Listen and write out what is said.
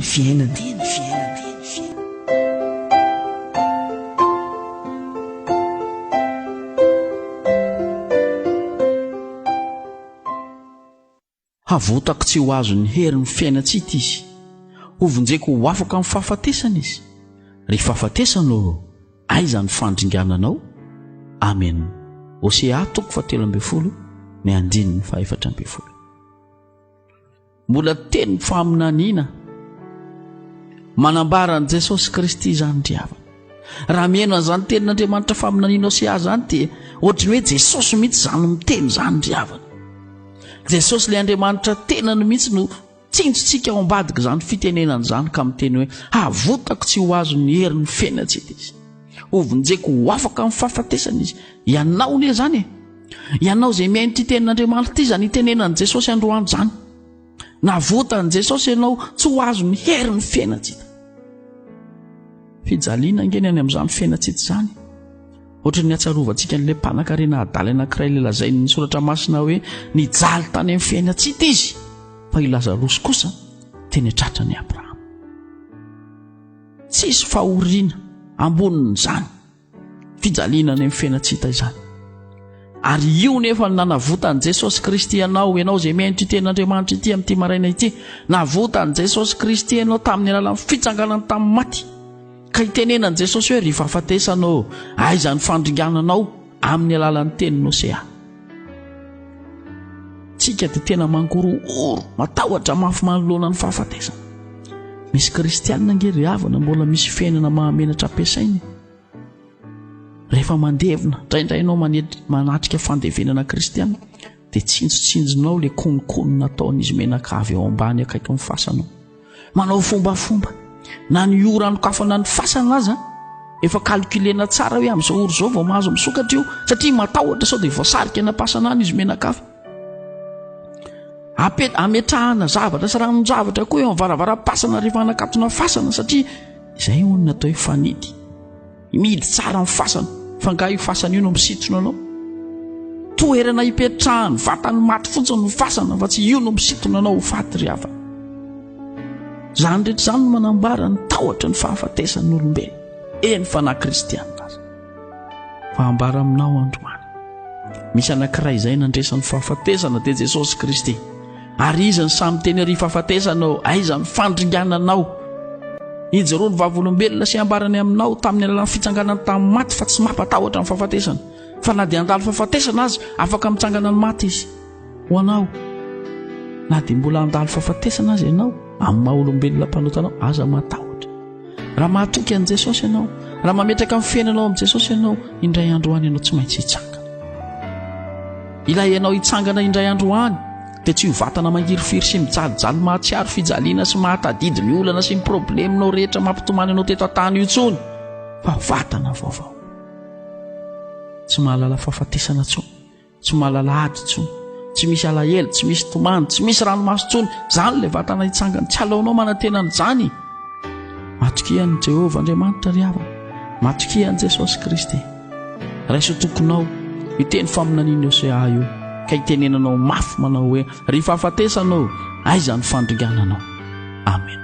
Teny fiainana. Havotako tsy ho azon'ny herin'ny fiainan-tsita izy. Hovonjeko ho afaka amin'ny fahafatesana izy. Ry fahafatesana ô, aiza ny fandringananao? Amen. Hosea toko fahatelo ambin'ny folo, ny andininy fahefatra ambin'ny folo. Mbola teny faminaniana manambara an'i Jesosy Kristy izany ry havana. Raha mihaino an'izany tenin'Andriamanitra faminaniana Hosea izany dia ohatry ny hoe Jesosy mihitsy izany miteny izany ry havana. Jesosy ilay Andriamanitra tenany mihitsy no tsinjontsika ao ambadika izany fitenenana izany ka miteny hoe havotako tsy ho azon'ny herin'ny fiainantsika izy. Hovonjeko ho afaka amin'ny fahafatesana izy. Ianao anie izany e. Ianao izay mihaino ity tenin'Andriamanitra ity izany itenenan'i Jesosy androany izany. Navotan'i Jesosy ianao tsy ho azon'ny herin'ny fiainantsika. Fijaliana ange ny any amin'izany fiainantsika izany. Ohatry ny hatsarovantsika an'ilay mpanankarena adala anankiray ilay lazain'ny soratra masina hoe nijaly tany amin'ny fiainantsika izy, fa i Lazarosy kosa teny an-tratran'i Abrahama. Tsisy fahoriana ambonin'izany. Fijaliana any amin'ny fiaina-tsy hita izany. Ary io nefa no nanavotan'i Jesosy Kristy anao, ianao izay mihaino ity tenin'Andriamanitra ity amin'ity maraina ity. Navotan'i Jesosy Kristy ianao tamin'ny alalan'ny fitsanganany tamin'ny maty. Ka itenenan'i Jesosy hoe, ry fahafatesana ô, aiza ny fandringananao amin'ny alalan'ny tenin'i Hosea. Tsika dia tena mangorohoro, matahotra mafy manoloana ny fahafatesana. Misy kristianina ange ry havana mbola misy fiainana mahamenatra ampiasainy. Rehefa mandevina, indraindray ianao manatrika fandevenana kristiana, dia tsinjotsinjonao ilay kononkonona nataon'izy menakavy eo ambany akaikin'ny fasanao. Manao fombafomba. Na ny ora anokafana ny fasana aza efa calculena tsara hoe amin'izao ora izao vao mahazo misokatra io satria matahotra sao dia voasarika any am-pasana any izy menakavy. Ape- ametrahana zavatra sy ranon-javatra koa eo amin'ny varavaram-pasana rehefa hanakatona fasana satria izay hono ny atao hoe fanidy. Mihidy tsara ny fasana, fa angaha io fasana io no misintona anao? Toerana ipetrahan'ny vatan'ny maty fotsiny ny fasana fa tsy io no misintona anao ho faty ry havana. Izany rehetra izany no manambara ny tahotra ny fahafatesan'ny olombelona, eny fa na kristianina aza. Fa ambara aminao androany, misy anankiray izay nandresy ny fahafatesana dia Jesosy Kristy. Ary iza ny samy teny ary fahafatesana ô? Aiza ny fandringananao? Ijoroa ny vavolombelona sy ambarany aminao tamin'ny alalan'ny fitsanganany tamin'ny maty fa tsy mampatahotra ny fahafatesana. Fa na dia handalo fahafatesana aza, afaka mitsangana ny maty izy. Ho anao, na dia mbola handalo fahafatesana aza ianao, amin'ny maha olombelona mpanota anao, aza matahotra. Raha mahatoky an'i Jesosy ianao, raha mametraka ny fiainanao amin'i Jesosy ianao, indray andro any ianao tsy maintsy hitsangana. Ilay ianao hitsangana indray andro any dia tsy ho vatana mangirifiry sy mijalijaly mahatsiaro fijaliana sy mahatadidy ny olana sy ny probleminao rehetra mampitomany anao teto an-tany io intsony fa vatana vaovao. Tsy mahalala fahafatesana intsony. Tsy mahalala ady intsony, tsy misy alahelo, tsy misy tomany, tsy misy ranomaso intsony. Izany ilay vatana hitsangana. Tsy aleonao manantena an'izany. Matokia an'i Jehovah Andriamanitra ry havana. Matokia an'i Jesosy Kristy. Raiso tokinao io teny faminanian'i Hosea io, ka itenenanao mafy manao hoe, Ry fahafatesana ô, aiza ny fandringananao? Amen.